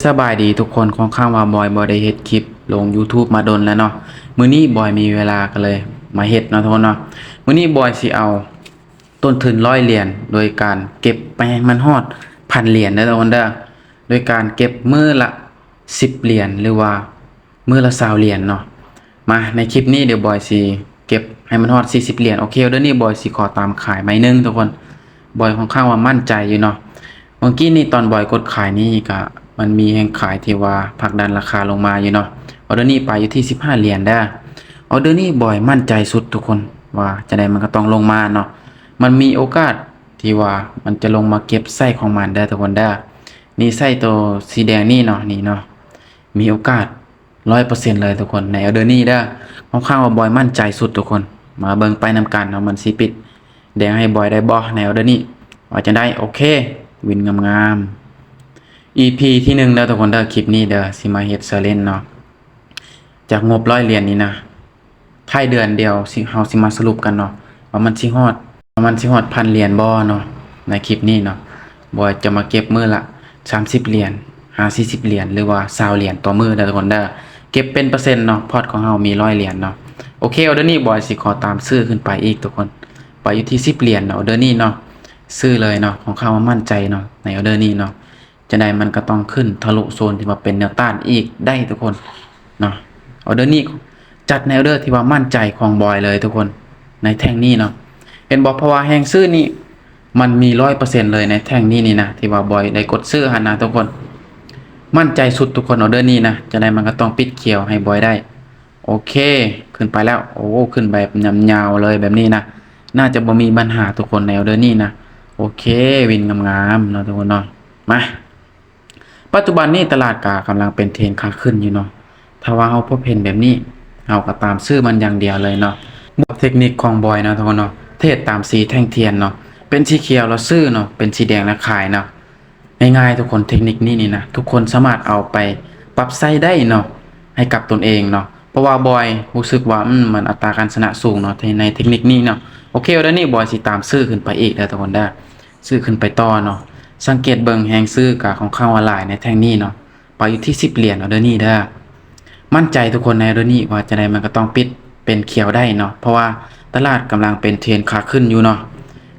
ສະບາຍດີທຸກຄົນ, ຂ້ອນຂ້າງວ່າບອຍບໍ່ໄດ້ເຮັດຄລິບລົງ YouTube ມາດົນແລ້ວເນາະ. ມື້ນີ້ບອຍມີເວລາກໍເລີຍມາເຮັດເນາະທຸກຄົນເນາະ. ມື້ນີ້ບອຍຊິເອົາຕົ້ນທຶນຮ້ອຍຫຼຽນ ໂດຍການເກັບໄປໃຫ້ມັນຮອດພັນຫຼຽນເດີທຸກຄົນເດີ, ໂດຍການເກັບມື້ລະສິບຫຼຽນ ຫຼືວ່າມື້ລະຊາວຫຼຽນເນາະ. ມາ ໃນຄລິບນີ້ດຽວບອຍຊິເກັບໃຫ້ມັນຮອດສີ່ສິບຫຼຽນ. ໂອເຄ, ອອເດີນີ້ບອຍຊິຂໍຕາມຂາຍໄມ້ໜຶ່ງທຸກຄົນ. ບອຍຂ້ອນຂ້າງວ່າໝັ້ນໃຈຢູ່ເນາະ. ເມື່ອກີ້ນີ້ຕອນບອຍກົດຂາຍນີ້ກະມັນມີແຮງຂາຍທີ່ວ່າຜັກດັນລາຄາລົງມາຢູ່ເນາະ. ອອເດີນີ້ໄປຢູ່ທີ່ສິບຫ້າຫຼຽນເດີ. ອອເດີນີ້ບອຍໝັ້ນໃຈສຸດທຸກຄົນ ວ່າຈັ່ງໃດມັນກໍຕ້ອງລົງມາເນາະ. ມັນມີໂອກາດທີ່ວ່າມັນຈະລົງມາເກັບໄສ້ຂອງມັນເດີທຸກຄົນເດີ. ນີ້ໄສ້ໂຕສີແດງນີ້ເນາະ, ນີ້ເນາະ, ມີໂອກາດ ຮ້ອຍເປີເຊັນເລີຍທຸກຄົນ ໃນອອເດີນີ້ເດີ. ຂ້ອນຂ້າງວ່າບອຍໝັ້ນໃຈສຸດທຸກຄົນ. ມາເບິ່ງໄປນຳກັນເນາະ ມັນຊິປິດແດງໃຫ້ບອຍໄດ້ບໍ່ໃນອອເດີນີ້ ວ່າຈັ່ງໃດ. ໂອເຄ, ວິນງາມໆ. ອີພີທີໜຶ່ງເດີທຸກຄົນເດີ, ຄລິບນີ້ເດີ ຊິມາເຮັດເຊີເລນເນາະ. ຈາກງົບຮ້ອຍຫຼຽນນີ້ນະ ທ້າຍເດືອນດຽວຊິ ເຮົາຊິມາສະຫຼຸບກັນເນາະ ວ່າມັນຊິຮອດ ວ່າມັນຊິຮອດພັນຫຼຽນບໍ່ເນາະ. ໃນຄລິບນີ້ເນາະ ບອຍຈະມາເກັບມື້ລະສາມສິບຫຼຽນ ຫາສີ່ສິບຫຼຽນ ຫຼືວ່າຊາວຫຼຽນຕໍ່ມື້ເດີທຸກຄົນເດີ. ເກັບເປັນເປີເຊັນເນາະ, ພອດຂອງເຮົາມີຮ້ອຍຫຼຽນເນາະ. ໂອເຄ, ອອເດີນີ້ບອຍຊິຂໍຕາມຊື້ຂຶ້ນໄປອີກທຸກຄົນ, ໄປຢູ່ທີ່ສິບຫຼຽນເນາະ ອອເດີນີ້ເນາະ. ຊື້ເລີຍເນາະ, ຂ້ອນຂ້າງວ່າໝັ້ນໃຈເນາະ ໃນອອເດີນີ້ເນາະ. ຈັ່ງໃດມັນກໍຕ້ອງຂຶ້ນທະລຸໂຊນທີ່ວ່າເປັນແນວຕ້ານອີກໄດ້ທຸກຄົນເນາະ. ອອເດີນີ້ຈັດໃນອອເດີທີ່ວ່າໝັ້ນໃຈຂອງບອຍເລີຍທຸກຄົນ ໃນແທ່ງນີ້ເນາະ. ເຫັນບໍ່? ເພາະວ່າແຮງຊື້ນີ້ມັນມີຮ້ອຍເປີເຊັນເລີຍໃນແທ່ງນີ້ນີ້ນະ ທີ່ວ່າບອຍໄດ້ກົດຊື້ຫັ້ນນະທຸກຄົນ. ໝັ້ນໃຈສຸດທຸກຄົນ ອອເດີນີ້ນະ. ຈັ່ງໃດມັນກໍຕ້ອງປິດຂຽວໃຫ້ບອຍໄດ້. ໂອເຄ, ຂຶ້ນໄປແລ້ວ. ໂອ້ ຂຶ້ນແບບຍາວໆເລີຍແບບນີ້ນະ. ໜ້າຈະບໍ່ມີບັນຫາທຸກຄົນໃນອອເດີນີ້ນະ. ໂອເຄ, ວິນງາມໆເນາະທຸກຄົນເນາະ. ມາ ປັດຈຸບັນນີ້ຕະຫຼາດກະກຳລັງເປັນເທຣນຂາຂຶ້ນຢູ່ເນາະ. ຖ້າວ່າເຮົາພົບເຫັນແບບນີ້ ເຮົາກໍຕາມຊື້ມັນຢ່າງດຽວເລີຍເນາະ. ບວກເທັກນິກຂອງບອຍເນາະທຸກຄົນເນາະ, ເທຣດຕາມສີແທ່ງທຽນເນາະ. ເປັນສີຂຽວລະຊື້ເນາະ, ເປັນສີແດງລະຂາຍເນາະ. ງ່າຍໆທຸກຄົນ, ເທັກນິກນີ້ນີ້ນະ ທຸກຄົນສາມາດເອົາໄປປັບໃຊ້ໄດ້ເນາະ ໃຫ້ກັບຕົນເອງເນາະ. ເພາະວ່າບອຍຮູ້ສຶກວ່າ ອືມ ມັນອັດຕາການຊະນະສູງເນາະ ໃນເທັກນິກນີ້ເນາະ. ໂອເຄ, ອອເດີນີ້ບອຍຊິຕາມຊື້ຂຶ້ນໄປອີກເດີທຸກຄົນເດີ. ຊື້ຂຶ້ນໄປຕໍ່ເນາະ. ສັງເກດເບິ່ງແຮງຊື້ກະຂ້ອນຂ້າງວ່າຫຼາຍໃນແທ່ງນີ້ເນາະ, ໄປຢູ່ທີ່ສິບຫຼຽນ ອອເດີນີ້ເດີ. ໝັ້ນໃຈທຸກຄົນໃນອອເດີນີ້ ວ່າຈັ່ງໃດມັນກໍຕ້ອງປິດເປັນຂຽວໄດ້ເນາະ, ເພາະວ່າຕະຫຼາດກຳລັງເປັນເທຣນຂາຂຶ້ນຢູ່ເນາະ.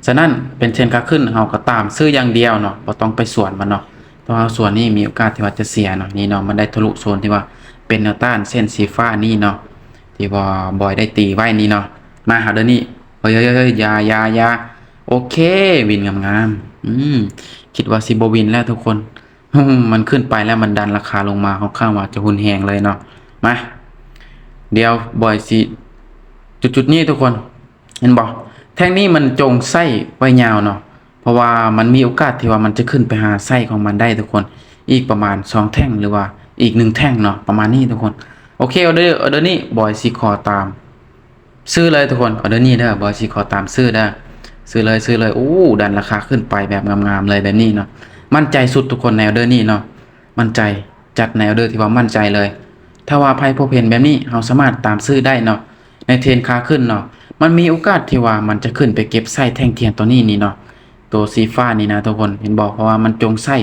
ສະນັ້ນເປັນເທຣນຂາຂຶ້ນ ເຮົາກໍຕາມຊື້ຢ່າງດຽວເນາະ, ບໍ່ຕ້ອງໄປສວນມັນເນາະ. ເພາະວ່າເຮົາສວນນີ້ມີໂອກາດທີ່ວ່າຈະເສຍເນາະ. ນີ້ເນາະ, ມັນໄດ້ທະລຸໂຊນທີ່ວ່າເປັນແນວຕ້ານເສັ້ນສີຟ້ານີ້ເນາະ, ທີ່ວ່າບອຍໄດ້ຕີໄວ້ນີ້ເນາະ. ມາຫາເດີນີ້. ເຮີ້ຍໆໆ ຢ່າໆໆ. ໂອເຄ, ວິນງາມໆ. ອືມ ຄິດວ່າຊິບໍ່ວິນແລ້ວທຸກຄົນ. ມັນຂຶ້ນໄປແລ້ວມັນດັນລາຄາລົງມາ ຂ້ອນຂ້າງວ່າຈະຮຸນແຮງເລີຍເນາະ. ມາ ດຽວບອຍຊິ ຈຸດໆນີ້ທຸກຄົນ ເຫັນບໍ່? ແທ່ງນີ້ມັນຈົ່ງໄສ້ໄວ້ຍາວເນາະ, ເພາະວ່າມັນມີໂອກາດທີ່ວ່າມັນຈະຂຶ້ນໄປຫາໄສ້ຂອງມັນໄດ້ທຸກຄົນ, ອີກປະມານສອງແທ່ງ ຫຼືວ່າອີກໜຶ່ງແທ່ງເນາະ ປະມານນີ້ທຸກຄົນ. ໂອເຄ, ອອເດີ ອອເດີນີ້ບອຍຊິຂໍຕາມ ຊື້ເລີຍທຸກຄົນ. ອອເດີນີ້ເດີ ບອຍຊິຂໍຕາມຊື້ເດີ. ຊື້ເລີຍ ຊື້ເລີຍ. ໂອ້ ດັນລາຄາຂຶ້ນໄປແບບງາມໆເລີຍແບບນີ້ເນາະ. ໝັ້ນໃຈສຸດທຸກຄົນໃນອອເດີນີ້ເນາະ. ໝັ້ນໃຈ, ຈັດໃນອອເດີທີ່ວ່າໝັ້ນໃຈເລີຍ. ຖ້າວ່າໃຜພົບເຫັນແບບນີ້ ເຮົາສາມາດຕາມຊື້ໄດ້ເນາະ ໃນເທຣນຂາຂຶ້ນເນາະ. ມັນມີໂອກາດທີ່ວ່າມັນຈະຂຶ້ນໄປເກັບໄສ້ແທ່ງທຽນຕົວນີ້ນີ້ເນາະ, ຕົວສີຟ້ານີ້ນະທຸກຄົນ ເຫັນບໍ່? ເພາະວ່າມັນຈົ່ງໄສ້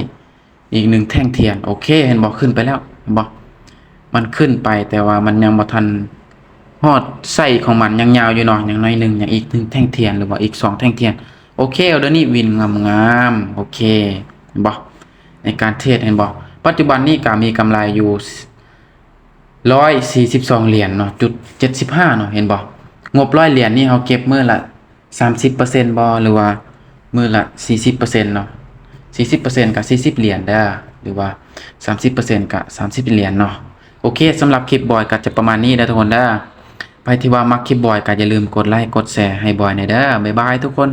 ອີກໜຶ່ງແທ່ງທຽນ. ໂອເຄ, ເຫັນບໍ່? ຂຶ້ນໄປແລ້ວ ເຫັນບໍ່? ມັນຂຶ້ນໄປ ແຕ່ວ່າມັນຍັງບໍ່ທັນຮອດໄສ້ຂອງມັນ, ຍັງຍາວຢູ່ເນາະ, ຍັງໜ້ອຍໜຶ່ງ, ຍັງອີກໜຶ່ງແທ່ງທຽນ ຫຼືວ່າອີກສອງແທ່ງທຽນ. ໂອເຄ, ອອເດີນີ້ວິນງາມໆ. ໂອເຄ, ເຫັນບໍ່? ໃນການເທຣດ ເຫັນບໍ່? ປັດຈຸບັນນີ້ກະມີກຳໄລຢູ່ຮ້ອຍສີ່ສິບສອງຫຼຽນເນາະ, ຈຸດເຈັດສິບຫ້າເນາະ, ເຫັນບໍ່? ງົບຮ້ອຍຫຼຽນນີ້ເຮົາເກັບມື້ລະ ສາມສິບເປີເຊັນບໍ່ ຫຼືວ່າມື້ລະສີ່ສິບເປີເຊັນເນາະ? ສີ່ສິບເປີເຊັນກະສີ່ສິບຫຼຽນເດີ ຫຼືວ່າສາມສິບເປີເຊັນກະສາມສິບຫຼຽນເນາະ. ໂອເຄ, ສຳລັບຄລິບບອຍກະຈະປະມານນີ້ເດີທຸກຄົນເດີ. ໃຜທີ່ວ່າມັກຄລິບບອຍກະຢ່າລືມກົດໄລກ໌ ກົດແຊໃຫ້ບອຍແດ່ເດີ. ບາຍບາຍທຸກຄົນ.